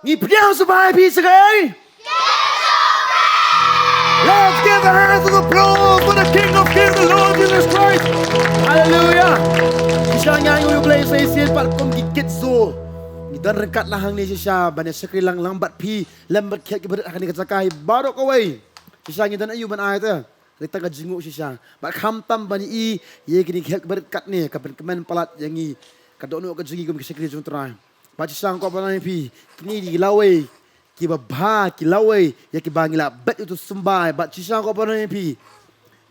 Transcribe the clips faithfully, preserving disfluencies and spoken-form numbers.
Ngi pdiang sngewbha ïa phi sa kaei? Let's give a hand of applause for the King of Kings, the Lord Jesus Christ. Hallelujah. Shisha ngi ainguh ïa U Blei sa shisien pat kum ki kit zo. Ngi don ryngkat lang hangne shisha ban ïa shakri lang lang bad phi lem bad ki heh ki barit ha kane ka jaka hi baroh kawei. Shisha ngi don aïu ban ai te. Ri tang ka jingnguh shisha. Bad khamtam ban ïohi ïa kine ki heh ki barit katne ka pynkmen palat ïa ngi. Ka dohnud ka jong ngi kum ki shakri jong U Trai. Bad shisha nga kwah ban ong ïa phi, kine ki lawei kiba bha, ki lawei ïa kiba ngi la bet uto u symbai. Bad shisha nga kwah ban ong ïa phi,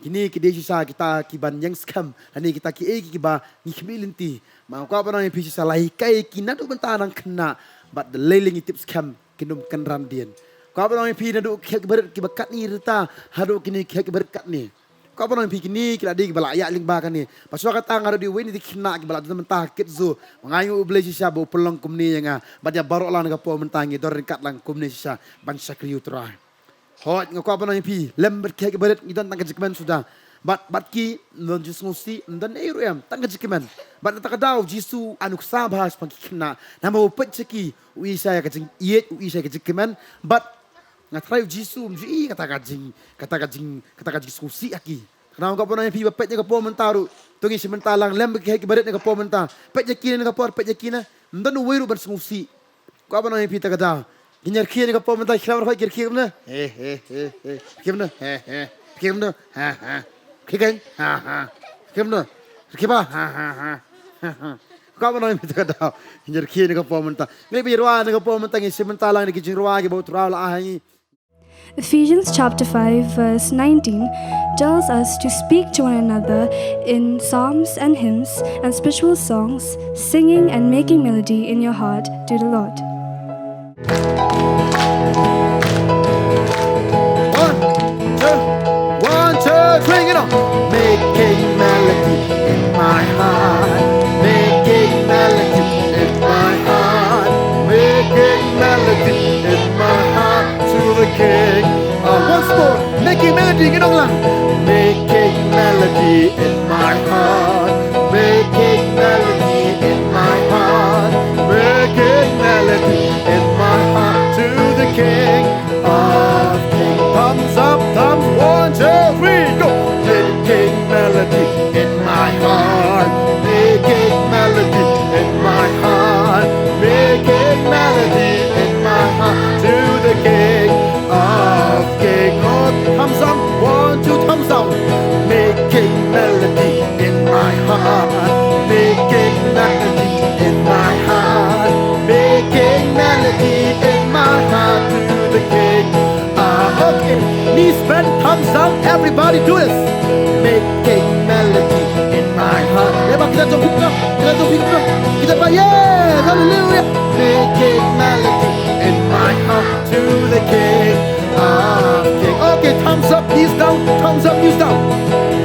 kine ki dei shisha kita kiban ïeng skhem lane kita kiei kiba ngi khmih lynti. Ma nga kwah ban ong ïa phi, shisha la hikai ki naduh mynta nang khynnah bad da lei lei ngi tip skhem kin ym kynran dien. Kwah ban ong ïa phi, naduh ki heh ki barit kiba katne rta haduh kine ki heh ki barit katne. Kwah ban ong ïa phi, kine ki la dei kiba la ïaid lyngba kane. Bad shuwa kata nga ruh dei uwei na ki khynnah kiba la don mynta ha kit zo. Ma nga ainguh U Blei shisha ba u pynlong kumne ïa nga. Bad ïa baroh lang na ka por mynta ngi don ryngkat lang kumne shisha ban shakri U Trai. Hooid, nga kwah ban ong ïa phi, lem bad ki heh ki barit ngi don tang ka jingkmen suda. Bad, bad ki, ym don jingsngewsih, ym don ei ruh em, tang ka jingkmen. Bad na kata ka daw U Jisu u nuksa bha shaphang ki khynnah. Namar u peit sha ki, u ïohi sha ïa ka jingïeit, u ïohi sha ïa ka jingkmen. Bad nga tharai U Jisu um ju ïohi kata ka jing, kata ka jing, kata ka jingsngewsih ha ki. Kane nga kwah ban ong ïa phi ba peit na ka por mynta ruh. To ngin sa bynta lang, lem bad ki heh ki barit na ka por mynta. Peit ïa ki na ka por, peit ïa ki na. Ym don uwei ruh ban sngewsih. Kwah ban ong ïa phi ta ka daw. Ngin ïa rkhie na ka por mynta, ki khlem rkhie, ki rkhie kumne. He, he, he, he. Rkhie kumne. He, he. Rkhie kumne. Ha, ha. Rkhie kein. Ha, ha. Rkhie kumne. Rkhie ba. Ha, ha, ha. Ha, ha. Kwah ban ong ïa phi ta ka daw. Ngin ïa rkhie na ka por mynta. Ngin ïa rwai na ka por mynta, ngin sa bynta lang na ki jingrwai kiba U Trai u la ai ha ngi. Ephesians chapter five, verse nineteen tells us to speak to one another in psalms and hymns and spiritual songs, singing and making melody in your heart to the Lord. One, two, one, two, three, you know. Making melody in my heart, making melody in my heart, making melody in my heart to the King. Uh, once more, making melody, you know, lang. Making melody in my heart, making melody in my heart, making melody in my heart to the King of Kings. Thumbs up, thumbs, one, two, three, go. Making melody in my heart, making melody in my heart, making melody in my heart to the King of Kings. Oh, thumbs up, one, two, thumbs down. Making melody in my heart, making melody in my heart, making melody in my heart to the King. Ah, okay. Knees bent, thumbs down, everybody do this. Making melody in my heart. Eba kita jong kita, kita jong kita, kita ba, yes, hallelujah. Making melody in my heart to the King of Kings. Okay, thumbs up, knees down, thumbs up, knees down.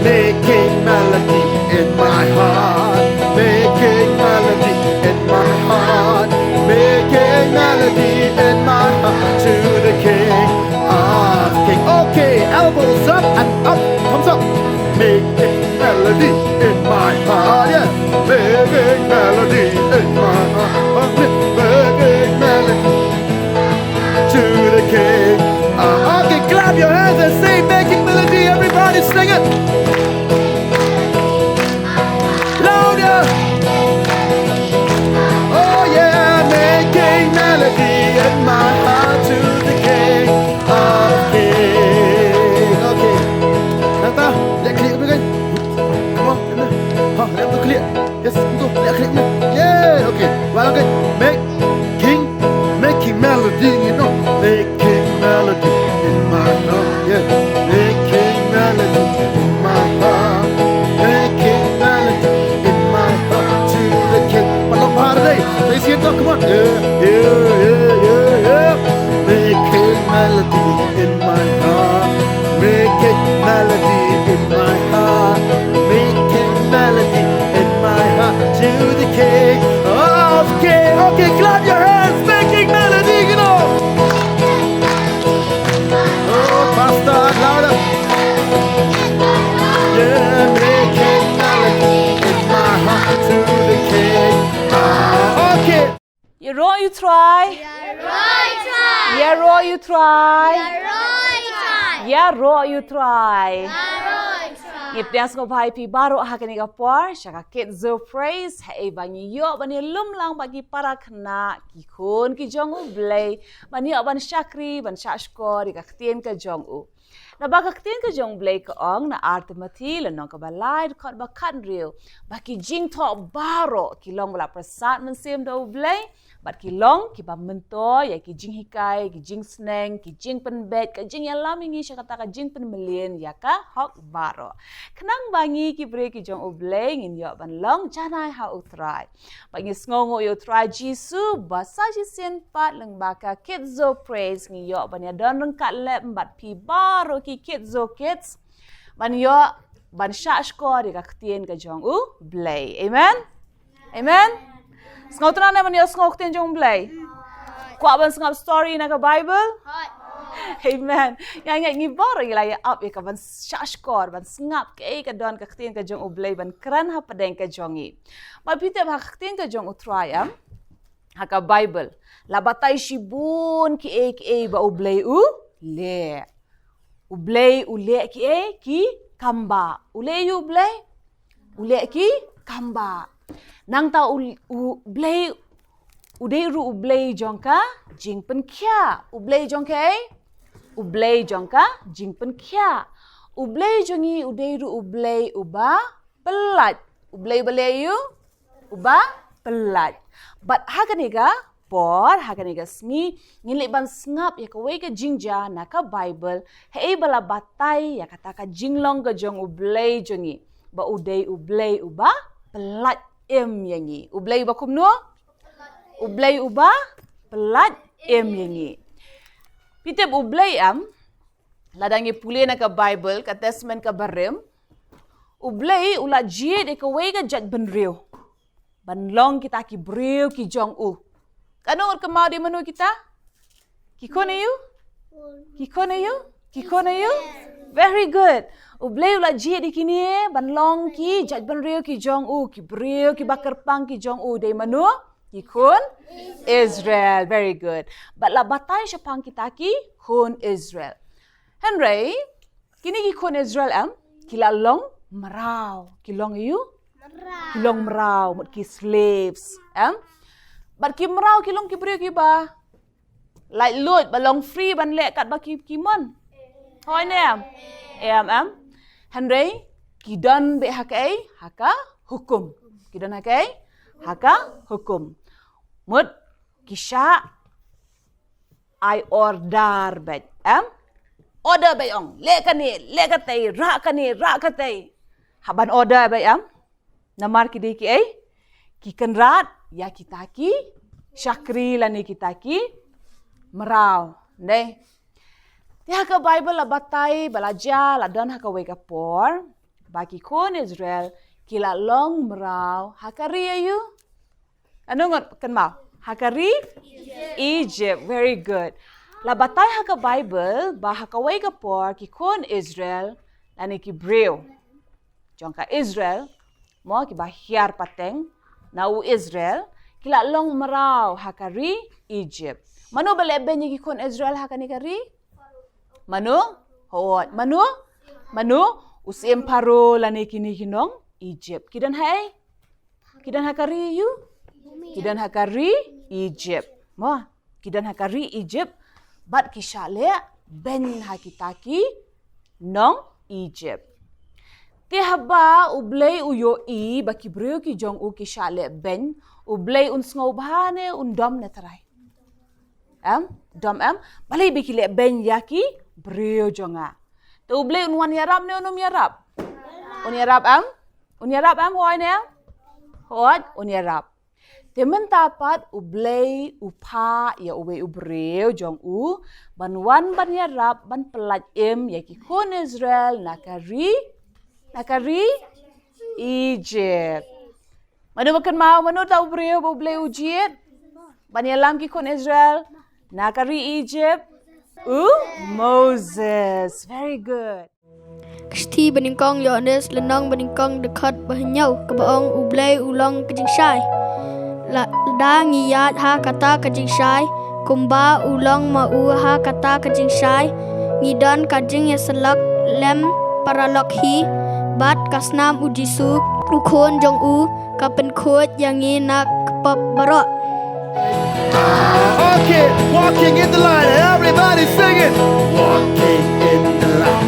Making melody in my heart, making melody in my heart, making melody in my heart to the King of Kings. Okay, elbows up and up, thumbs up. Making melody in my heart, yeah. Making melody in my heart, making melody to the King. Uh, okay, clap your hands and say, "Making melody," everybody sing it. Louder. Oh yeah, making melody in my heart to the King of Kings. Okay. Nangta, leh khlieh kumne kan. Come on, leh. Ha, leh tu khlieh. Yes, tu, leh khlieh kumne. Yeah. Try. Ïaroh ïa u Trai. Ïaroh ïa u Trai. Ïaroh ïa u Trai. Ïaroh ïa u Trai. Ngi pdiang sngewbha ïa phi baroh ha kane ka por sha ka Kids Zone Praise, ha kaba ngi ïoh ban ïalum lang bad ki para khynnah, ki khun ki jong U Blei, ban ïoh ban shakri, ban shahshkor ïa ka ktien ka jong U. Naba ka ktien ka jong U Blei ka ong na Ar Timothi lynnong kaba lai dkhot ba khathynriew, ba ki jingthoh baroh ki long ba la pyrsad mynsiem da U Blei, bad ki long kiba myntoi ïa ki jinghikai, ki jingsneng, ki jingpynbeit, ka jingïalam ïa ngi sha kata ka jingpynmlien ïa ka hok baroh. Khnang ba ngi ki briew ki jong U Blei ngin ïoh ban long janai ha U Trai. Bad ngi sngewnguh ïa U Trai Jisu ba sa shisien pat lyngba ka Kids Zone Praise ngi ïoh ban ïadon ryngkat lem bad phi baroh ki Kids Zone kids, ban ïoh ban shahshkor ïa ka ktien ka jong U Blei. Amen. Amen. Sngewtynnat ne ban ïohsngew ktien jong U Blei? Kwah ban sngap story na ka Bible? Amen. Ïa ngi, ngi baroh ngi la ïa ap ïa ka ban shahshkor, ban sngap kaei ka don ka ktien ka jong U Blei ban kren hapdeng ka jong ngi. Bad phi tip ha ka ktien ka jong U Trai, em, ha ka Bible la batai shibun kiei kiei ba U Blei u leh. U Blei u leh kiei? Ki kam bah. U leh aïu U Blei? U leh ki kam bah. Nangta U, U Blei u dei ruh U Blei jong ka jingpynkhiah. U Blei jong kaei? U Blei jong ka jingpynkhiah. U Blei jong ngi u dei ruh U Blei uba pyllait. U Blei uba leh aïu? Uba pyllait. Bad ha kane ka por, ha kane ka sngi, ngin leit ban sngap ïa kawei ka jingjia na ka Bible, ha kaba la batai ïa kata ka jinglong ka jong U Blei jong ngi, ba u dei U Blei uba pyllait im ïa ngi. U Blei uba kumno? U Blei uba pyllait im ïa ngi. Phi tip U Blei, em, lada ngi pule na ka Bible, ka Testament kaba rim, U Blei u la jied ïa kawei ka jaitbynriew ban long kita ki briew ki jong u. Katno ngut kynmaw dei mano kita? Ki khun aïu? Ki khun aïu? Ki khun aïu? Very good. U Blei u la jied ïa kine ban long ki jaitbynriew ki jong u, ki briew kiba kyrpang ki jong u. Dei mano? Ki khun Israel. Very good. Bad la batai shaphang kita ki khun Israel. Hynrei kine ki khun Israel, em, ki la long mraw. Ki long aïu? Ki long mraw, mut ki slaves, em. Bad ki mraw ki long ki briew kiba laitluid, ba long free ban leh katba ki, ki mon. Hooid ne em? Em, em. Hynrei ki don beit ha kaei? Ha ka hukum. Ki don ha kaei? Ha ka hukum. Mut ki shah ai order beit, em? Order beit, ong, leh kane, leh katei, rah kane, rah katei. Hap ban order beit, em? Namar ki dei kiei? Ki kynrad ïa kita ki shakri lane kita ki mraw. Dei. Te ha ka Bible la batai ba la jia, la don ha kawei ka por ba ki khun Israel ki la long mraw ha ka ri aïu? Katno ngut kynmaw? Ha ka ri Egypt. Very good. La batai ha ka Bible ba ha kawei ka por ki khun Israel lane ki briew jong ka Israel, mo, kiba hiar pateng na u Israel, ki la long mraw ha ka ri Egypt. Mano ba leh beiñ ïa ki khun Israel ha kane ka ri? Mano? Hooid. Mano? Mano? U syiem Pharaoh lane kine ki nong Egypt. Ki don haei? Ki don ha ka ri aïu? Ki don ha ka ri Egypt. Mo, ki don ha ka ri Egypt. Bad ki shah leh beiñ ha kita ki nong Egypt. Te haba U Blei u ïohi ba ki briew ki jong u ki shah leh beiñ, U Blei un sngewbha ne un dom ne trai? Em, dom, em? Balei ba ki leh beiñ ïa ki briew jong nga? Te U Blei un wan ïarap ne un ym ïarap? Un ïarap, em? Un ïarap, em? Hooid ne em? Hooid, un ïarap. Te mynta pat U Blei u phah ïa uwei u briew jong u ban wan ban ïarap, ban pyllait im ïa ki khun Israel na ka ri, na ka ri Egypt. Mano ba kynmaw, mano uta u briew ba U Blei u jied ban ïalam ki khun Israel na ka ri Egypt? U Moses. Very good. Ka shithi banyngkong Ïoannis lynnong banyngkong dkhot bahynñiew kaba ong U Blei u long ka jingshai. Lada ngi ïaid ha kata ka jingshai, kumba u long ma u ha kata ka jingshai, ngi don ka jingïasyllok lem paralok hi bad ka snam u Jisu, u Khun jong u, ka pynkhuid ïa ngi na ka pop baroh. Okay, walking in the light. Everybody sing it. Walking in the light.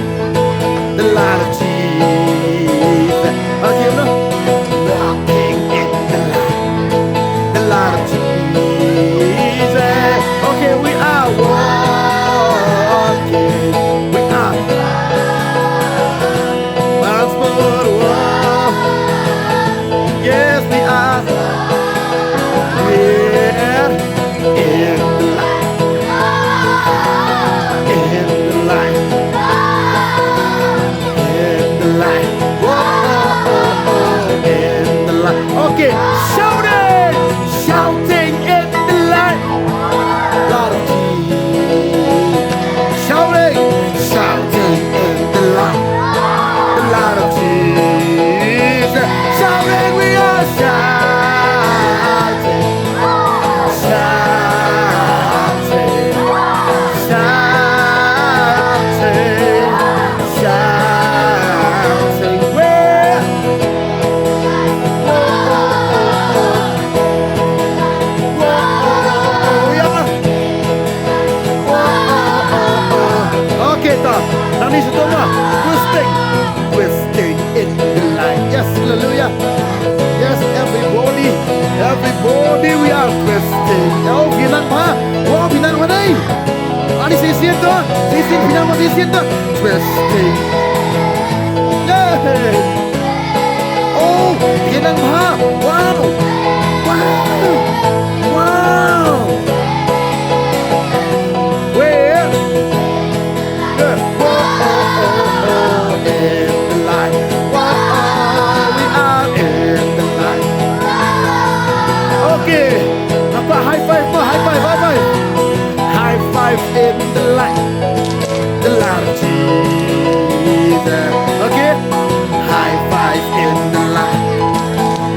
The light of Jesus. Okay, no. Walking in the light. The light of Jesus. Okay, we are walking. We are. Once more, walk. Yes, we are. Yeah. In the light. In the light. In the light. Whoa, in the light. Okay, shout it. Shouting in the light. Light of Jesus. Shouting, shouting in the light. The light of Jesus. Shouting, we are shouting. Shouting. Shouting. Shouting. Where? Okay, ta. Nang ni satu mah. Twisting. Twisting in the light. Yes, hallelujah. Yes, everybody. Everybody, we are twisting. Oh, pinang pa. Oh, pinang mana? Ani sisi tu. Sisi pinang ma sisi tu. Twisting. Yeah. Oh, pinang bha. Wow. Wow. Wow. Where? Yeah. Whoa, oh, oh, oh, oh, in the light. Whoa, oh, oh, we are in the light. Okay. Apa high five, apa high five, high five. High five in the light. The light of Jesus. Okay? High five in the light.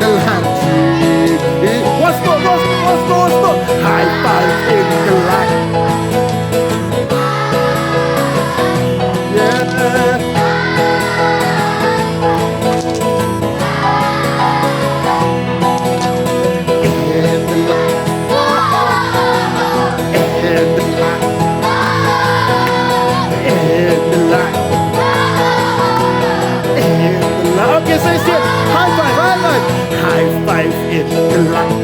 The light of Jesus. Once more, once more, once more, once more. High five in the light. Yeah. In the light. In the light. In the light. In the light. Okay, say it. High five, high five. High five in the light.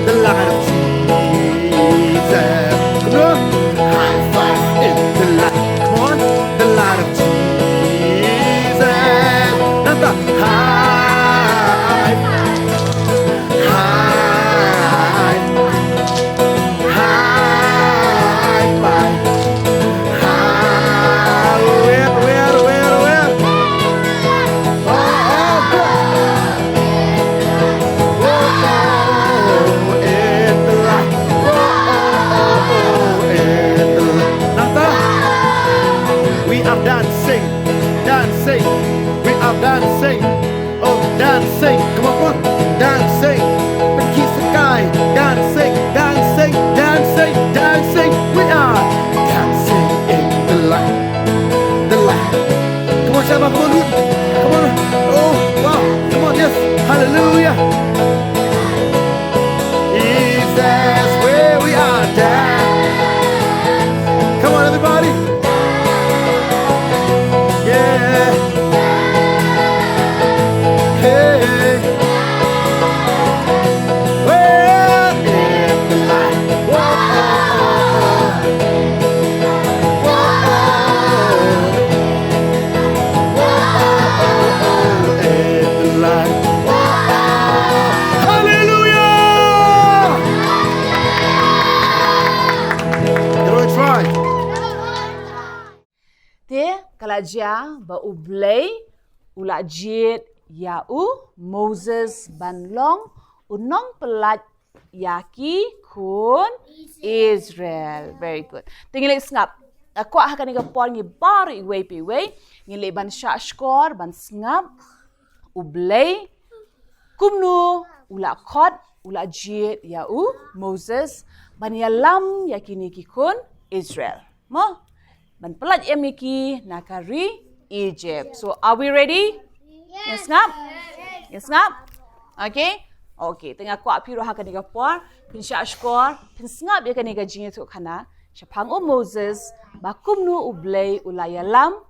The light of Jesus. Come on. High five in the light. Come on. The light of Jesus. Nanta. High. High. High five. High. Where, where, where, where? Oh, oh, oh. Oh, oh, oh, in the light. Oh, oh, oh, oh, in the light. Nanta. We are dancing, dancing. We are dancing. Oh, dancing. Come on, come on. Dancing. Pynkhih sky. Dancing, dancing, dancing, dancing. We are dancing in the light. The light. Come on, Shabba, come on, Ruth. Come on. Oh, wow. Come on, yes. Hallelujah. Jesus, where we are dancing. Come on, everybody. Yeah. Hey. Well, in the light. Whoa. Whoa. Whoa. In the light. Whoa. Hallelujah. Everyone try. Te ka la jia ba U Blei u la jied ïa u Moses ban long u nongpyllait ïa ki khun Israel. Very good. Te ngin leit sngap. Nga kwah ha kane ka por ngi baroh iwei pa iwei ngin leit ban shah shkor ban sngap U Blei kumno u la khot, u la jied ïa u Moses ban ïalam ïa kine ki khun Israel. Mo? Ban pyllait em ïa ki na ka ri Egypt. So are we ready? Ngi sngap? Ngi sngap? Okay. Okay, te nga kwah phi ruh ha kane ka por phin shah shkor, phin sngap ïa kane ka jingïathuhkhana shaphang u Moses, ba kumno U Blei u la ïalam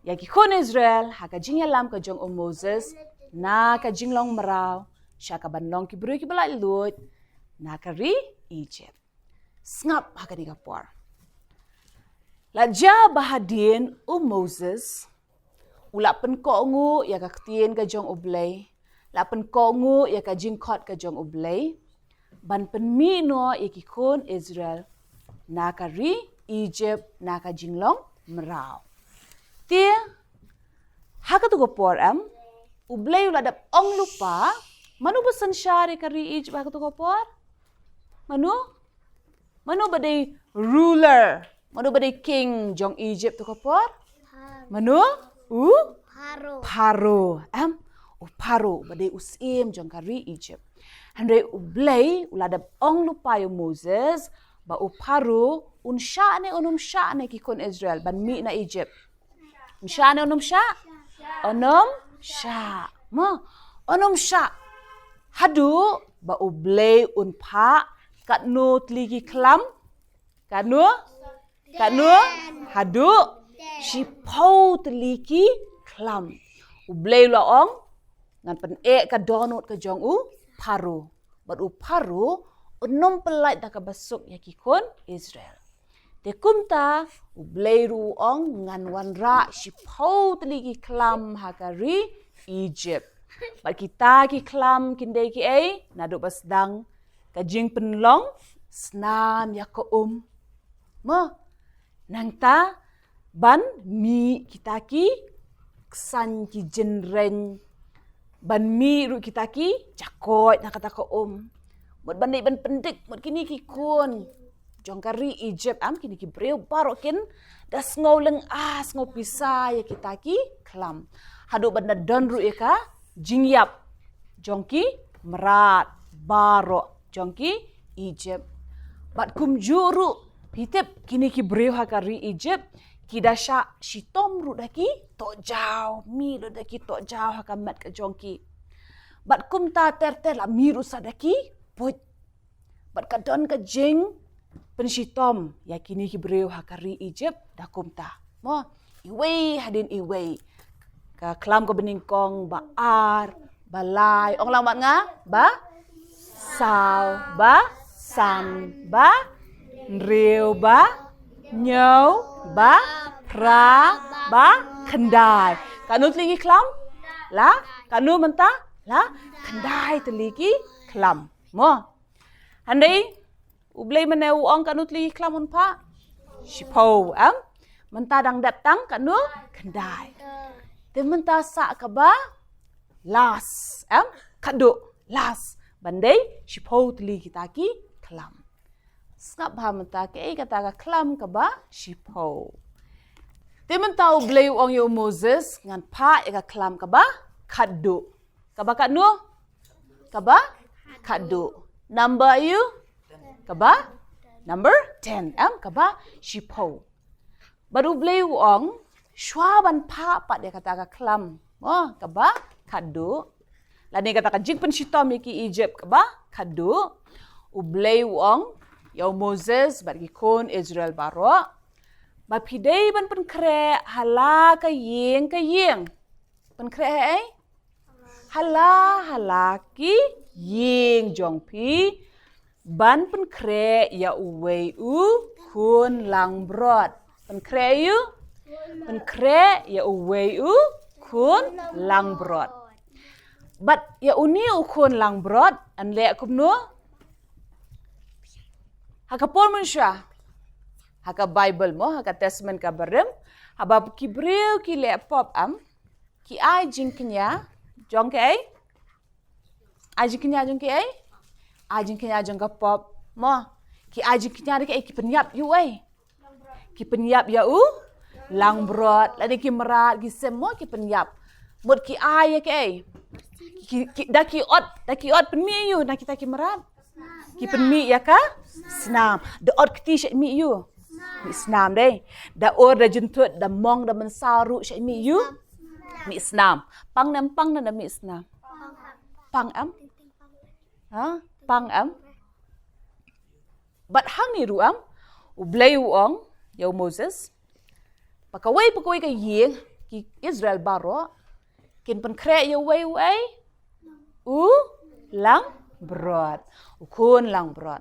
ïa ki khun Israel ha ka jingïalam ka jong u Moses na ka jinglong mraw sha ka ban long ki briew kiba laitluid na ka ri Egypt. Sngap ha kane ka por. La jia ba hadien u Moses u la pynkohnguh ïa ka ktien ka jong U Blei, la pynkohnguh ïa ka jingkhot ka jong U Blei ban pynmih noh ïa ki khun Israel na ka ri Egypt na ka jinglong mraw. Te ha katu ka por em, U Blei u la dep ong lypa, mano ba synshar ïa ka ri Egypt ha katu ka por? Mano? Mano ba dei ruler? Mano ba dei king jong Egypt tu ka por? Mano? U? Pharaoh. Pharaoh. Em? U Pharaoh ba dei u syiem jong ka ri Egypt. Hynrei U Blei u la dep ong lypa ïa u Moses ba u Pharaoh un shah ne un ym shah ne ki khun Israel ban mih na Egypt. Un shah ne un ym shah? Un ym shah. Mo? Un ym shah. Haduh ba U Blei un phah katno tylli ki khlam? Katno? Katno? Haduh shiphew tylli ki khlam. U Blei u la ong, ngan pyneh ka dohnud ka jong u Pharaoh. Bad u Pharaoh un ym pyllait da kaba suk ïa ki khun Israel. Te kumta U Blei ruh u ong, ngan wanrah shiphew tylli ki khlam ha ka ri Egypt. Bad kita ki khlam kin dei kiei? Naduh ba sdang ka jingpynlong snam ïa ka um. Mo? Nangta ban mih kita ki ksan ki jingrein, ban mih ruh kita ki jakoit na kata ka um. Mut ban dei ban pyndik mut kine ki khun jong ka ri Egypt, em, kine ki briew baroh kin da sngew lynga, sngew pisa ïa kita ki khlam. Haduh ban da don ruh ïa ka jingïap jong ki mrad baroh jong ki Egypt. Bad kumjuh ruh, phi tip, kine ki briew ha ka ri Egypt ki da shah shitom ruh da ki tohjaw, mih ruh da ki tohjaw ha ka met ka jong ki. Bad kumta ter ter la mih ruh sa da ki buit. Bad ka don ka jingpynshitom ïa kine ki briew ha ka ri Egypt da kumta. Mo, iwei hadien iwei. Ka khlam kaba nyngkong, ba ar, ba lai. Ong lang bad nga, ba saw, ba san, ba hynriew, ba hynñiew, ba phra, ba khyndai. Katno tylli ki khlam? La, katno mynta? La khyndai tylli ki khlam. Mo. Hynrei U Blei mynne u ong katno tylli ki khlam un phah? Shiphew, em? Mynta dang dep tang katno? Khyndai. Te mynta sa kaba last, em? Khadduh, last. Ban dei shiphew tylli kita ki khlam. Sngap bha mynta kaei kata ka khlam kaba shiphew. Te mynta U Blei u ong ïa u Moses, ngan phah ïa ka khlam kaba khadduh. Kaba katno? Kaba khadduh. Number aïu? Kaba number ten, em, kaba shiphew. Bad U Blei u ong, shuwa ban phah pat ïa kata ka khlam, mo, kaba khadduh, lane kata ka jingpynshitom ïa ki Egypt kaba khadduh, U Blei u ong ïa u Moses bad ki khun Israel baroh, ba phi dei ban pynkhreh ha la ka ïing ka ïing. Pynkhreh ha ei? Ha la, ha la ki ïing jong phi, ban pynkhreh ïa uwei u khun langbrot. Pynkhreh ïa u? Pynkhreh ïa uwei u khun langbrot. Bad ïa une u khun langbrot yn leh kumno? Ha ka por mynshuwa, ha ka Baibl mo, ha ka Testament kaba rim, haba ki briew ki leh pop, em, ki ai jingkñia jong kaei? Ai jingkñia jong kaei? Ai jingkñia jong ka pop, mo. Ki ai jingkñia da kaei? Ki pynïap ïa uei? Ki pynïap ïa u langbrot, lane ki mrad, ki sem, mo, ki pynïap. Mut ki ai ïa kaei? Ki, ki, da ki ot, da ki ot pynmih ïa u na kita ki mrad. Ki pynmih ïa ka snam. Da ot kti sha mih ïa u. Mih snam dei. Da ot da jynthut, da mong, da mynsaw ruh sha mih ïa u. Mih snam. Pang ne em pang ne da mih snam. Pang em? Ha? Pang em? Bad hangne ruh em, U Blei u ong ïa u Moses, ba kawei pa kawei ka ïing, ki Israel baroh kin pynkhreh ïa uwei uwei u langbrot, u khun langbrot.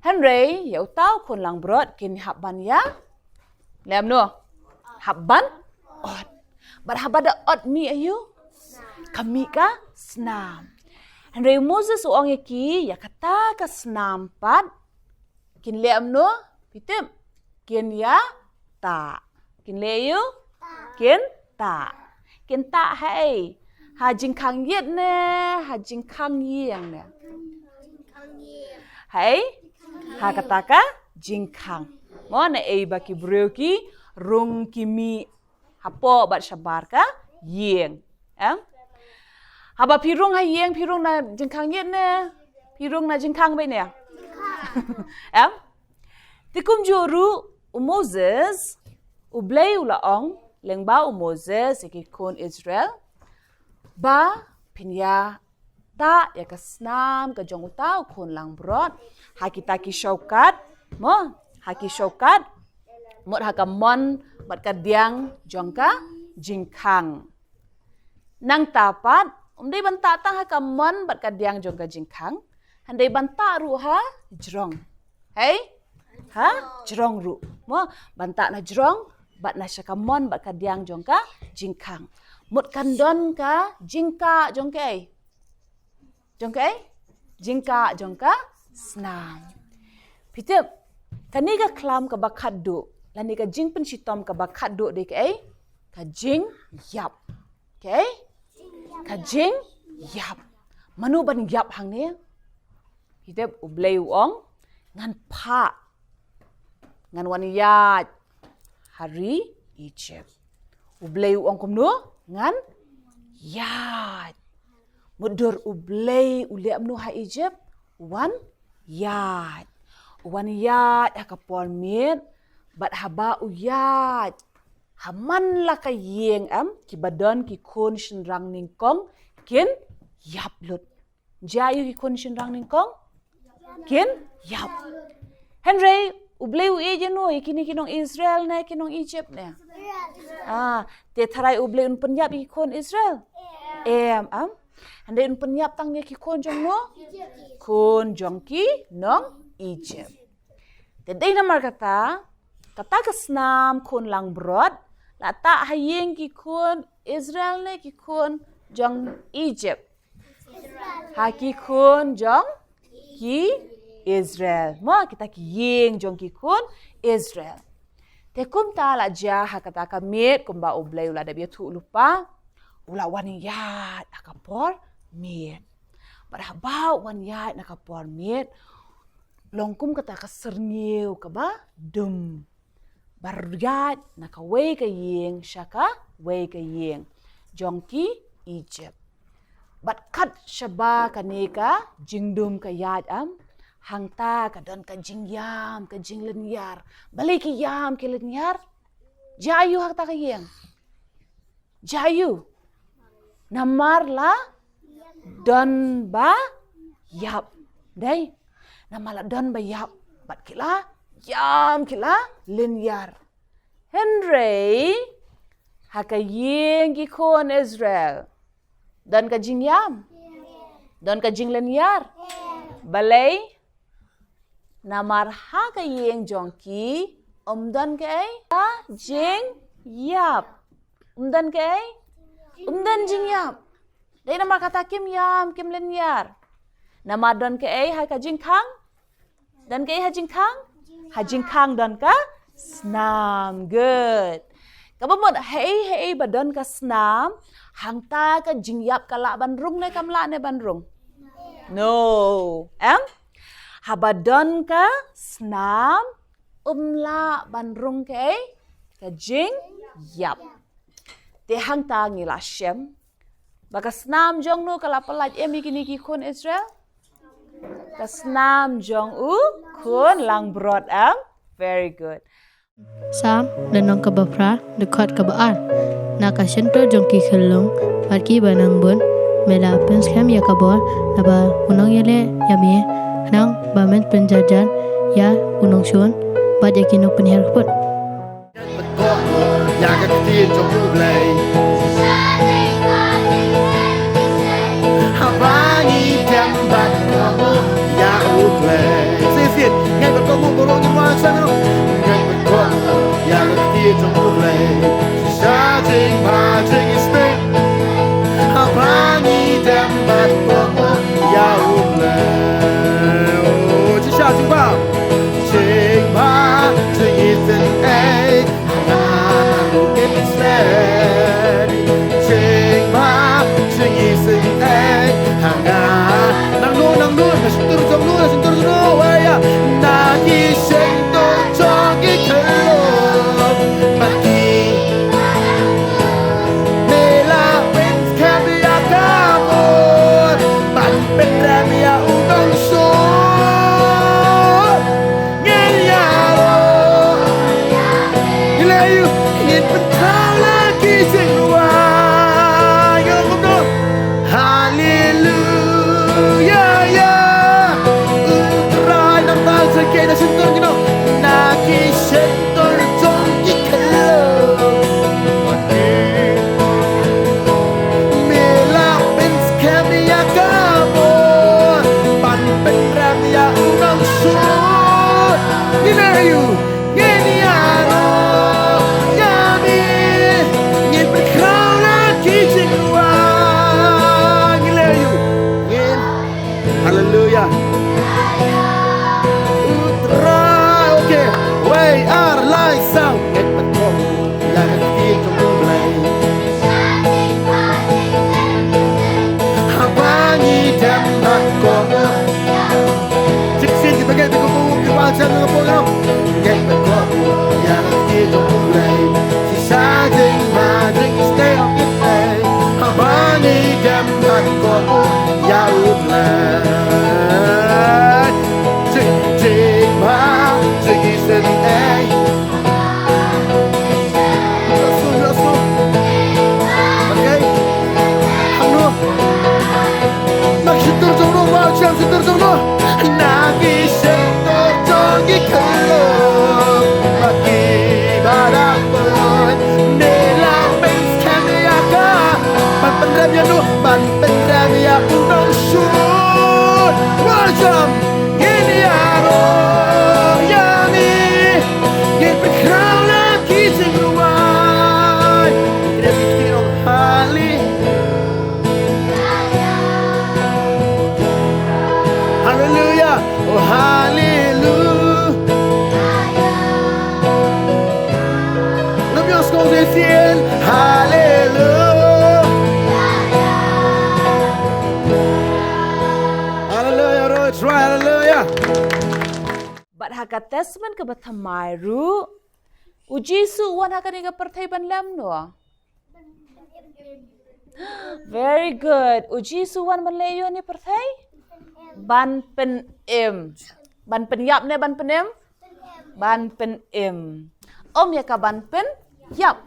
Hynrei ïa uta u khun langbrot kin hap ban ïa, lem no, hap ban ot. Bad haba da ot mih ïa u, ka mih ka snam. Hynrei u Moses u ong ïa ki, ïa kata ka snam pat kin leh kumno? Phi tip? Kin ïa tah. Kin leh ïa u? Kin tah. Kin tah ha ei? Ha jingkhang ïit ne ha jingkhang ïing ne? Ha ei? Ha kata ka jingkhang. Mo, na ei ba ki briew ki rung ki mih hapoh bad shabar ka ïing. Em? Haba phi rung ha ïing, phi rung na jingkhang ïit ne phi rung na jingkhang beit ne? Em? Te kumjuh ruh u Moses, U Blei u la ong lyngba u Moses ïa ki khun Israel, ba phin ïa tah ïa ka snam ka jong uta u khun langbrot ha kita ki shongkat, mo, ha ki shongkat, mut ha ka mon bad ka diang jong ka jingkhang. Nangta pat, ym dei ban tah tang ha ka mon bad ka diang jong ka jingkhang, hynrei ban tah ruh ha jrong. Hei? Ha jrong ruh. Mo, ban tah na jrong bad na sha ka mon bad ka diang jong ka jingkhang. Mut kan don ka jingkah jong kaei? Jong kaei? Jingkah jong ka snam. Phi tip, kane ka khlam kaba khatduh, lane ka jingpynshitom kaba khatduh dei kaei? Ka jingïap. Kaei? Ka jingïap. Mano ban ïap hangne? Phi tip, U Blei u ong, ngan phah, ngan wan ïaid ha ri Egypt. U Blei u ong kumno? Ngan ïaid. Mutdur U Blei u leh kumno ha Egypt? U wan ïaid. U wan ïaid ha ka por miet, bad haba u ïaid, ha man la ka ïing, em, kiba don ki khun shynrang nyngkong kin ïap lut. Jia ïa u ki khun shynrang nyngkong? Kin ïap. Hynrei U Blei u ïeit ïa no, ïa kine ki nong Israel ne ki nong Egypt ne? Ah, te tharai U Blei un pynïap ïa ki khun Israel? Em, em. Hynrei un pynïap tang ïa ki khun jong no? Khun jong ki nong Egypt. Te dei namar kata, kata ka snam khun langbrot la tah ha ïing ki khun Israel ne ki khun jong Egypt? Ha ki khun jong ki Israel. Mo, kita ki ïing jong ki khun Israel. Te kumta la jia ha kata ka miet, kumba U Blei u la dep ïathuh lypa, u la wan ïaid ha ka por miet. Bad haba u wan ïaid na ka por miet, long kum kata ka syrngiew kaba dum, ba ïaid na kawei ka ïing sha kawei ka ïing jong ki Egypt. Bad kat shaba kane ka jingdum ka ïaid, em, hangta ka don ka jingïam, ka jinglynñiar. Balei ki ïam ki lynñiar? Jia ïa u ha kata ka ïing? Jia ïa u? Namar la don ba ïap. Dei? Namar la don ba ïap, bad ki la ïam, ki la lynñiar. Hynrei ha ka ïing ki khun Israel, don ka jingïam? Don ka jinglynñiar? Balei? Namar ha ka ïing jong ki ym don kaei? Ka jingïap. Ym don kaei? Ym don jingïap. Dei namar kata kim ïam, kim lynñiar. Namar don kaei ha ka jingkhang? Don kaei ha jingkhang? Ha jingkhang don ka snam. Good. Kaba mut, haei haei ba don ka snam, hangta ka jingïap ka lah ban rung ne kam lah ne ban rung? No. Em? Haba don ka snam, ym lah ban rung kaei? Ka jingïap. Te hangta ngi la shem Ba ka snam jong no ka la pyllait em ïa kine ki khun Israel? Ka snam jong u khun langbrot, em? Very good. Salm, lynnong kaba phra, dkhot kaba ar. Na ka shyntur jong ki khyllung bad kiba nang bun, me la pynskhem ïa ka bor, naba u nongïaleh ïa me, khnang ba men pynjarjar ïa u nongshun bad ïa ki nongpynhiar kput. Ïa ka ktien jong U Blei. Haba ngi dem bad kohnguh ïa U Blei. Shisien, ngi bad kohnguh baroh ngi wan sha ngi. Ngi bad kohnguh ïa ka ktien jong U Blei. Shisha jingbha jingïaseng. Haba ngi dem bad kohnguh ïa U Blei. Oh, shisha jingbha. Jingbha jingïaseng. Nang no, nang no, na shyntur jong no, na shyntur jong no, wei ïa, na ki shyntur jong ki khyllung, ma ki. Me la pynskhem ïa ka bor, ban pynrem ïa u nongshun. Ngin ïaroh. Ngin leh aïu? Ngin pynkhraw la ki jingrwai. Ngin ong kumno? Haleluya, ya. U Trai nang tang sa ki na shyntur ki no. Na ki shyntur jong ki khyllung. Me la pynskhem ïa ka bor ban pynrem ïa u nongshun. Ngin leh aïu? Ngin ïaroh ïa me. Ngin pynkhraw la ki jingrwai. Ngin leh aïu? Ngin Haleluya. U Trai, okay. Wei, ar, lai, saw. Ngeit bad kohnguh ïa ka ktien jong U Blei. Haba ngi dem bad kohnguh. Shisien kiba ngeit bad kohnguh ki wan sha ka program. Ngeit bad kohnguh ïa ka ktien jong U Blei. Shisha jingbha jingstay of it. Haba ngi dem bad kohnguh ïa U Blei. Jing, jingbha jingïaseng. Let's go, let's go. Okay. Hangno. Na shyntur jong no, wa, shyntur jong no. Na ki shyntur jong ki khyllung. Ba ki ba dang bun. Me la pynskhem ïa ka. Ban pynrem ïa no, ban pynrem ïa u nongshun. Wa jam. Ngin ïaroh ïa me. Ngin pynkhraw la ki jingrwai. Hale-, Haleluya. Oh, haleluya. Ngam ïohsngew shisien. Haleluya. Haleluya, Lord, try haleluya. Bad ha ka Testament kaba thymmai ruh, u Jisu u wan ha kane ka pyrthei ban leh kumno? Very good. U Jisu u wan ban leh aïu ha kane ka pyrthei? Ban pynim. Ban pynïap ne ban pynim? Ban pynim. Ym ïa ka ban pynïap.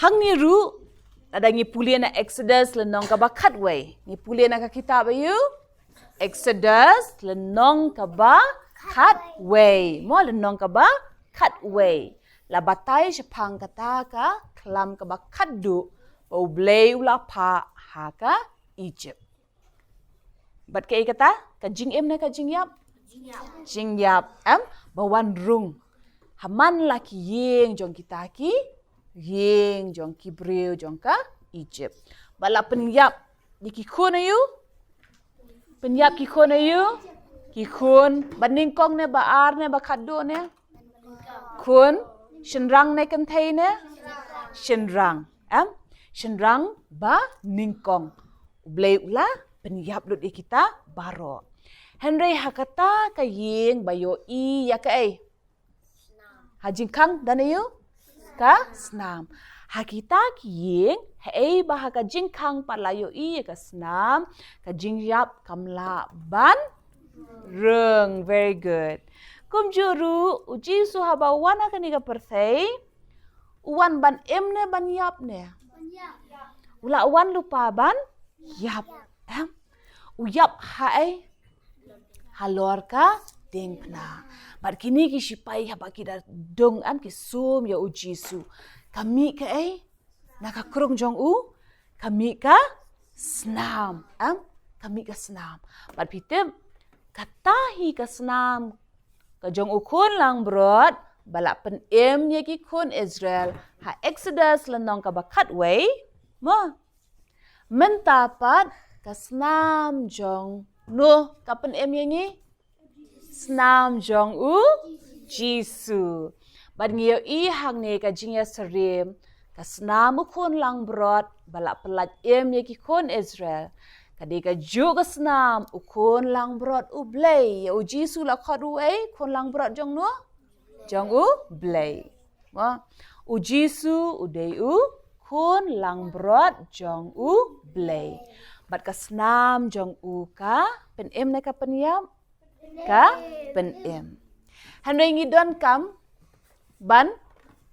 Hangne ruh, lada ngi pule na Exodus lynnong kaba khatwei. Ngi pule na ka kitab aïu? Exodus lynnong kaba khatwei. Mo, lynnong kaba khatwei. La batai shaphang kata ka khlam kaba khatduh ba U Blei u la phah ha ka Egypt. Bad kaei kata? Ka jingim ne ka jingïap? Jingïap. Jingïap, em? Ba wan rung ha man la ki ïing jong kita ki ïing jong ki briew jong ka Egypt. Ba la pynïap ïa ki khun aïu? Pynïap ki khun aïu? Ki khun ba nyngkong ne, ba ar ne, ba khatduh ne? Khun shynrang ne kynthei ne? Shynrang. Em? Shynrang ba nyngkong. U Blei u la pynïap lut ïa kita baroh. Hynrei ha kata ka ïing ba ïohi ïa kaei? Ha jingkhang don aïu? Ka snam. Ha kita ki ïing, haei ba ha ka jingkhang pat la ïohi ïa ka snam, ka jingïap kam lah ban rung. Very good. Kumjuh ruh, u Jisu haba u wan ha kane ka pyrthei, u wan ban im ne ban ïap ne? U la wan lypa ban ïap. Em? U ïap haei? Halor ka diengphna. Bad kine ki sipai haba ki da dung, em, ki sum ïa u Jisu. Ka mih kaei? Na ka krung jong u, ka mih ka snam, em? Ka mih ka snam. Bad phi tip, kata hi ka snam ka jong u khun langbrot, ba la pynim ïa ki khun Israel, ha Exodus lynnong kaba khatwei, mo? Mynta pat ka snam jong no ka pynim ïa ngi? Snam jong u Jisu. Bad ngi ïohi hangne ka jingïasyriem, ka snam u khun langbrot, ba la pyllait im ïa ki khun Israel. Ka dei kajuh ka snam u khun langbrot u Blei. Ïa u Jisu la khot uei? Khun langbrot jong no? Jong u Blei. Mo? U Jisu u dei u khun langbrot jong u Blei. Bad ka snam jong u ka pynim ne ka pynïap? Ka pynim. Hynrei ngi donkam ban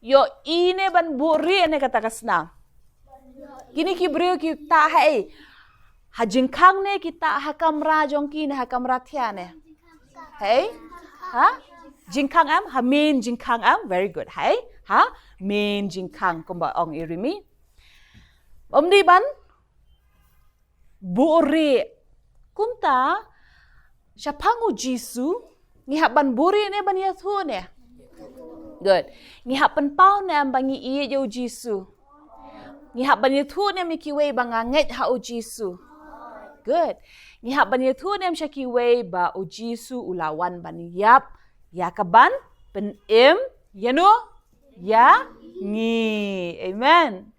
ïohi ne ban buhrieh ne kata ka snam? Kine ki briew ki tah haei? Ha jingkhang ne ki tah ha kamra jong ki ne ha kamra thiah ne? Haei? Ha? Jingkhang, em? Ha main jingkhang, em? Very good. Haei? Ha main jingkhang, kumba ong i Rimi. Ym dei ban buhrieh. Kumta, shaphang u Jisu, ngi hap ban buhrieh ne ban ïathuh ne? Good. Ngi hap pynpaw ne em ba ngi ïeit ïa u Jisu? Ngi hap ban ïathuh ne em ïa kiwei ba nga ngeit ha u Jisu? Good. Ngi hap ban ïathuh ne em sha kiwei ba u Jisu u la wan ban ïap ïa kaban pynim ïa no? Ïa ngi. Amen.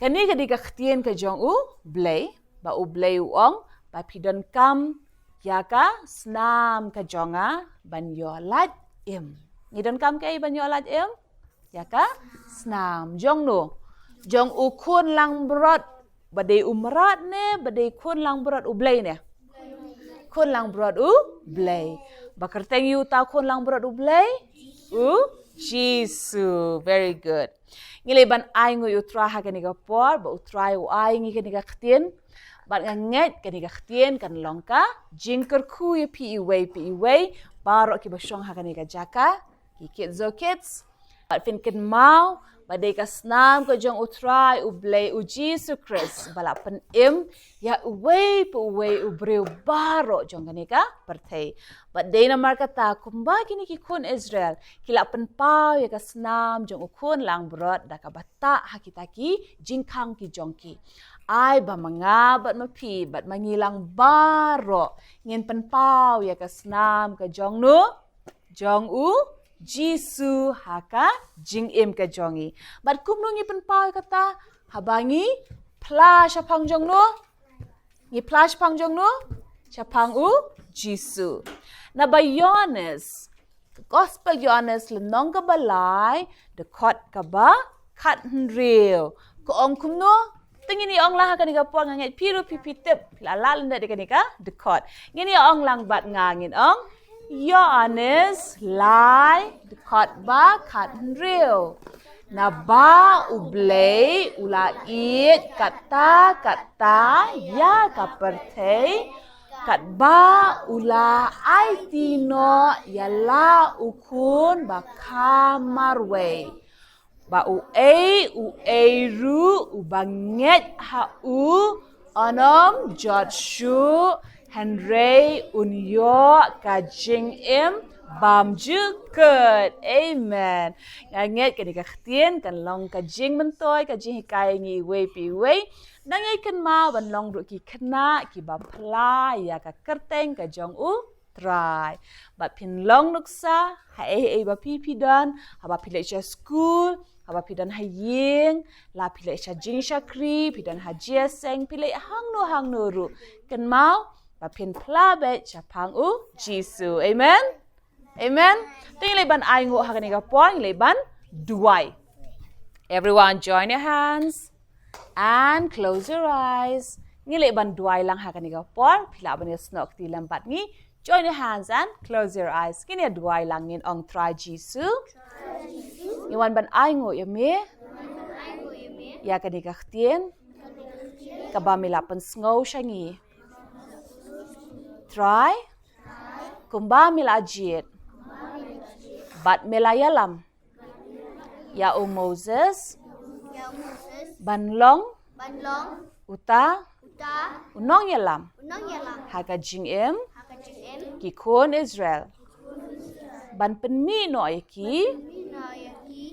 Kane ka dei ka ktien ka jong u Blei, ba u Blei u ong, ba phi donkam ïa ka snam ka jong nga ban ïoh lait im. Ngi donkam kaei ban ïoh lait im? Ïa ka snam jong no? Jong u khun langbrot, ba dei u mrad ne, ba dei khun langbrot u Blei ne? Khun langbrot u Blei. Ba kyrteng ïa uta u khun langbrot u Blei? U Jisu. Very good. Ngi leit ban ai nguh ïa u Trai ha kane ka por, ba u Trai u ai ngi kane ka ktien. Bad nga ngeit kane ka ktien kan long ka jingkyrkhu ïa phi iwei pa iwei, baroh kiba shong ha kane ka jaka, ki Kids Oh Kids. Bad phin kynmaw ba dei ka snam ka jong u Trai u Blei u Jisu Khrist ba la pynim ïa uwei pa uwei u briew baroh jong kane ka pyrthei. Bad dei namar kata kumba kine ki khun Israel ki la pynpaw ïa ka snam jong u khun langbrot da kaba tah ha kita ki jingkhang ki jong ki. Ai ba ma nga bad ma phi bad ma ngi lang baroh ngin pynpaw ïa ka snam ka jong no? Jong u Jisu ha ka jingim ka jong ngi. Bad kumno ngi pynpaw ïa kata? Haba ngi phla shaphang jong no? Ngi phla shaphang jong no? Shaphang u Jisu. Naba Ïoannis, Gospel Ïoannis lynnong kaba lai, dkhot kaba khathynriew, ka ong kumno? Te ngin ïa ong lang ha kane ka por, nga ngeit phi ruh phi phi tip, phi la lah lyndet ïa kane ka dkhot. Ngin ïa ong lang bad nga, ngin ong. Ïoannis lai, dkhot ba khathynriew. Naba u Blei u la ïeit katta katta ïa ka pyrthei, katba u la aiti noh ïa la u Khun ba kha marwei, ba uei uei ruh uba ngeit ha u un ym jot shuh, hynrei un ïoh ka jingim bymjukut. Amen. Nga ngeit kane ka ktien kan long ka jingmyntoi, ka jinghikai ïa ngi iwei pa iwei. Nang ïai kynmaw ban long ruh ki khynnah kiba phla ïa ka kyrteng ka jong u Trai. Bad phin long nuksa ha ei ei ba phi phi don, haba phi leit sha skul, haba phi don ha ïing, la phi leit sha jingshakri, phi don ha jingïaseng, phi leit hangno hangno ruh, kynmaw ba phin phla beit shaphang u Jisu. Amen. Amen. Te ngi leit ban ai nguh ha kane ka por, ngi leit ban duwai. Everyone, join your hands and close your eyes. Ngi leh ban duwai lang ha kane ka por, phi lah ban ïasnoh kti lem bad ngi. Join your hands and close your eyes. Ngin ïa duwai lang, ngin ong, Trai Jisu, ngi wan ban ainguh ïa me ïa kane ka ktien kaba me la pynsngew sha ngi. Trai, kumba me la jied bad me la ïalam ïa u Moses ban long uta u nongïalam ha ka jingim ki khun Israel, ban pynmih noh ïa ki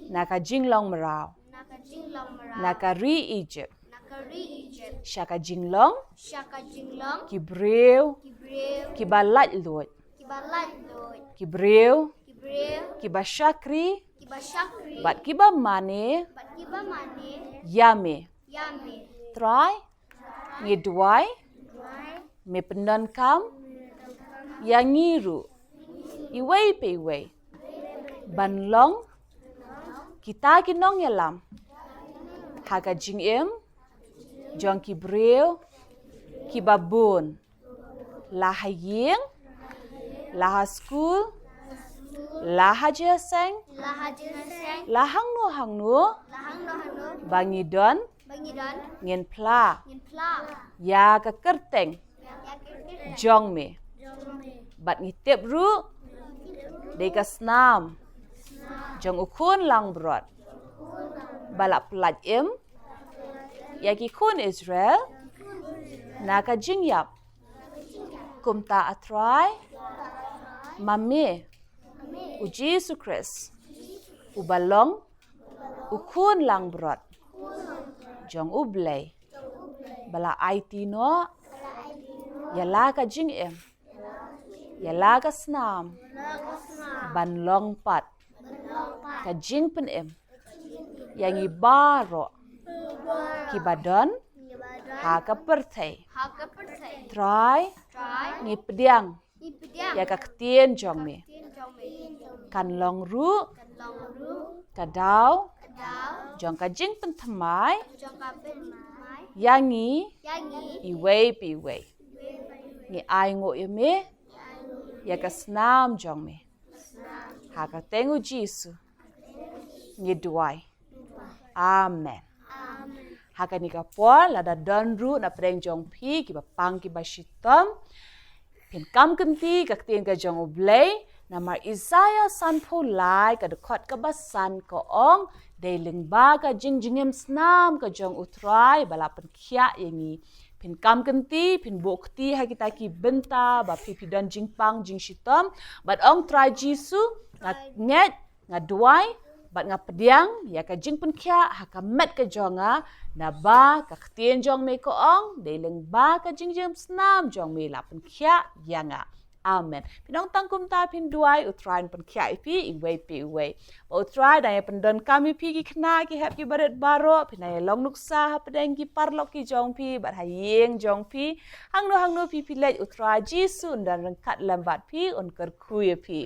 na ka jinglong mraw, na ka ri Egypt, sha ka jinglong ki briew kiba laitluid, ki briew kiba shakri bad kiba mane ïa me. Trai, ngi duwai me pyndonkam ïa ngi ruh, iwei pa iwei, ban long kita ki nongïalam ha ka jingim jong ki briew kiba bun, la ha ïing, la ha skul, la ha jingïaseng, la hangno hangno ba ngi don, ngin phla ïa ka kyrteng jong me. Bad ngi tip ruh dei ka snam jong u khun langbrot ba la pyllait im ïa ki khun Israel na ka jingïap. Kumta, A Trai, ma me, U Jisu Khrist, uba long U Khun langbrot jong U Blei, ba la aiti noh ïa la ka jingim, ïa la ka snam, ban long pat ka jingpynim ïa ngi baroh kiba don ha ka pyrthei. Trai, ngi pdiang ïa ka ktien jong me, kan long ruh ka daw jong ka jingpynthymmai ïa ngi iwei pa iwei. Ngi ainguh ïa me ïa ka snam jong me. Ha ka kyrteng U Jisu ngi duwai. Amen. Ha kane ka por, lada don ruh na pdeng jong phi kiba pang kiba shitom, phin kam kynti ka ktien ka jong U Blei. Namar Isaïah sanphew lai, ka dkhot kaba san, ka ong, dei lyngba ka jingjngim snam ka jong U Trai ba la pynkhiah ïa ngi. Phin kam kynti, phin buh kti ha kita ki bynta ba phi, phi don jingpang jingshitom, bad ong, Trai Jisu, nga ngeit, nga duwai bad nga pdiang ïa ka jingpynkhiah ha ka met ka jong nga, naba ka ktien jong me ka ong, dei lyngba ka jingjngim snam jong me la pynkhiah ïa nga. Amen. Phi nang tang kumta, phin duwai, U Trai un pynkhiah ïa phi iwei pa iwei. Ba U Trai dang ïa pyndonkam ïa phi ki khynnah ki hep kiba rit baroh, phin nang ïa long nuksa ha pdeng ki paralok ki jong phi bad ha ïing jong phi. Hangno hangno phi phi leit, U Trai Jisu un don ryngkat lem bad phi, un kyrkhu ïa phi.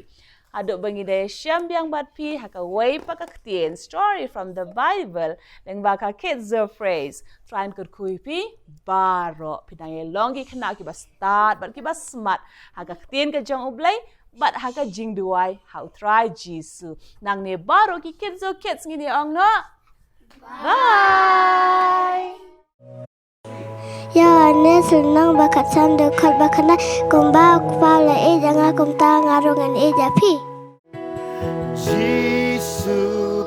Haduh ba ngin da ïashem biang bad phi ha kawei pat ka ktien, story from the Bible, lyngba ka Kids Zone Phrase. Trai un kyrkhu ïa phi baroh. Phi nang ïa long ki khynnah kiba stad bad kiba smat ha ka ktien ka jong U Blei bad ha ka jingduwai ha U Trai Jisu. Nangne baroh ki Kids Zone Kids ngin ïa ong noh, bye. Ïa kane sha lynnong ba khatsan, dkhot ba khatkhyndai. Kumba U Kpa u la ïeit ïa nga, kumta nga ruh ngan ïeit ïa phi. Jisu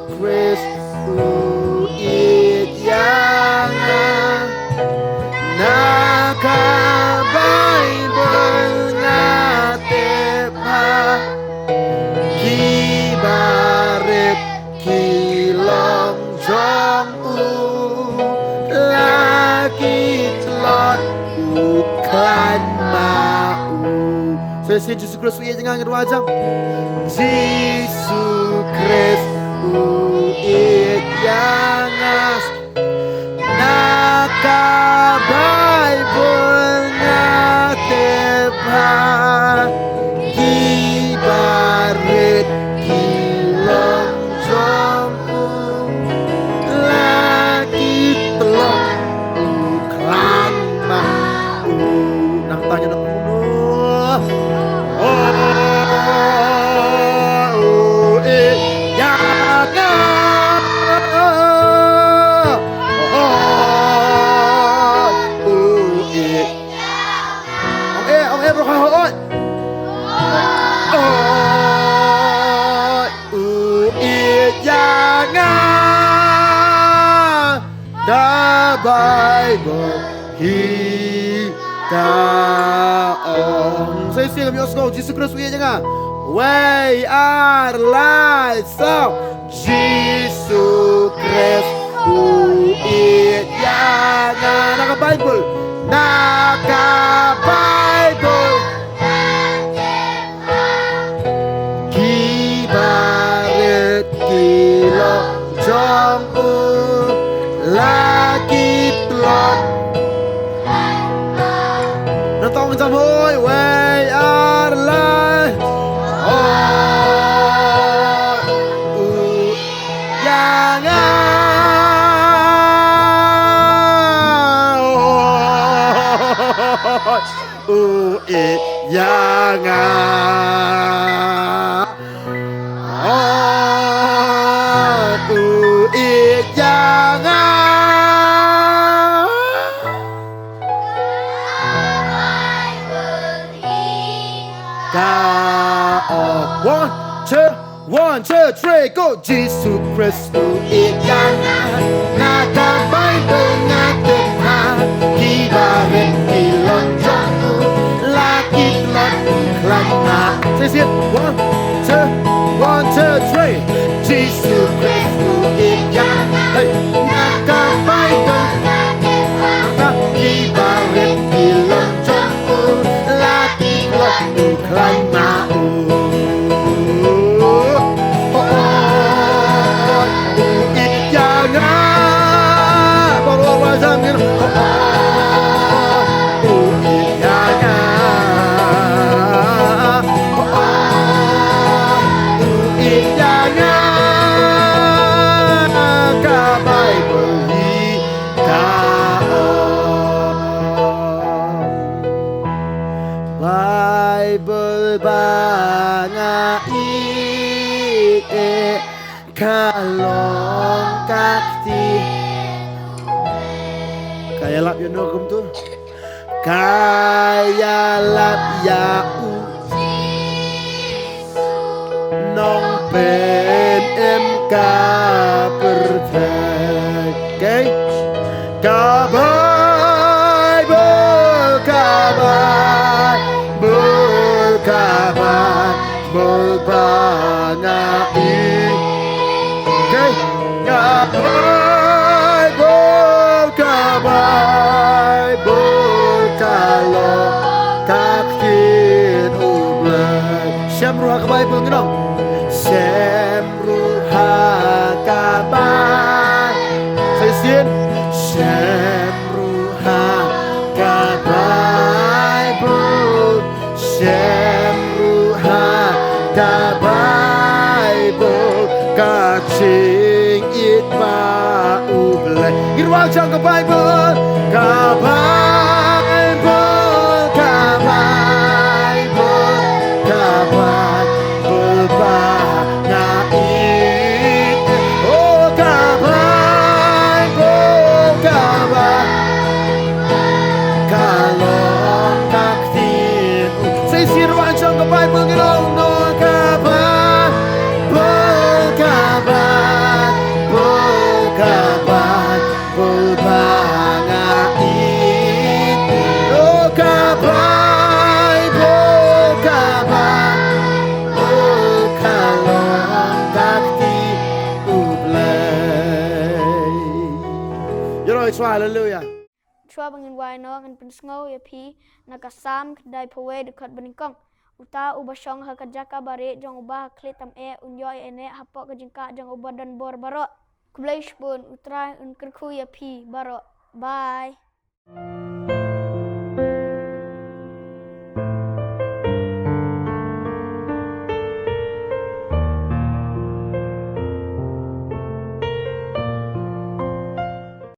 Khrist u ïeit ïa nga. Na ka Baibl nga tip ba kiba rit ki long jong u, la ki tlot u khlaiñ ma u. Sa shisien Jisu Khrist u ïeit ïa nga, ngin duwai. Jisu Khrist u ïeit ïa nga. Na ka Baibl nga tip ba kiba rit ki long jong u, Ruh ha oi. Oi, u ïeit ïa nga. Ka Baibl hi ka ong. Sa shisien ngam ïohsngew, Jisu Khrist u ïeit ïa nga. Wei ar lai saw. Jisu Khrist u ïeit ïa nga. Na ka Baibl. Na ka Baibl. Ki barit ki long jong u la ki tlot. Na tong jam hoi wei ar lai. Hoi u ïa nga. Hoi. U ïeit ïa nga. Oh, u ïeit ïa nga. Ka, oh, one, two. One, two, three, go. Jisu Khrist u ïeit ïa nga. Na ka Baibl nga tip ha ki barit ki long jong u la ki tlot khlaiñ ma. Say it. One, two, one, two, three. Jisu Khrist u ïeit ïa nga. Hey. Na ka Baibl nga tip ha ki barit ki long jong u la ki tlot khlaiñ ma u. U ïeit ïa nga. Baroh ba jam ngin. U ïeit ïa nga. U ïeit ïa nga. Ka Baibl hi ka ong. Baibl ba nga ïeit, ka long ka ktien. Ka ïalap ïa no kumtu? Ka ïalap ïa u Nongpynim ka pyrthei. Okay? Ka Baibl, ka Baibl, ka Baibl ba nga ïeit. Okay? Ka Baibl, ka Baibl, ka long ka ktien U Blei. Shem ruh ha ka Baibl ngi ong. Shem ruh ha ka Baibl. Sa shisien. Shem ruh ha ka Baibl. Shem ruh ha ka Baibl ka jingïeit ba U Blei. Ngin wad jong ka Baibl, ka Baibl, ka Baibl, ka Baibl ba nga ïeit. Oh, ka Baibl, ka Baibl. Ka long ka ktien. Sa shisien ruh jong ka Baibl ngi ong no ka Baibl, ka Baibl, ka Baibl ba nga ïeit. Oh, ka Baibl, ka Baibl, ka long ka ktien U Blei. Ïaroh, haleluya. Shuwa ba ngin wai noh, ngan pynsngew ïa phi na ka Salm khyndai phew wei, dkhot banyngkong. Uta uba shong ha ka jaka barieh jong uba ha khlieh tam eh, un ïoh ïaineh hapoh ka jingkah jong uba don bor baroh. Khublei shibun, U Trai un kyrkhu ïa phi baroh. Bye.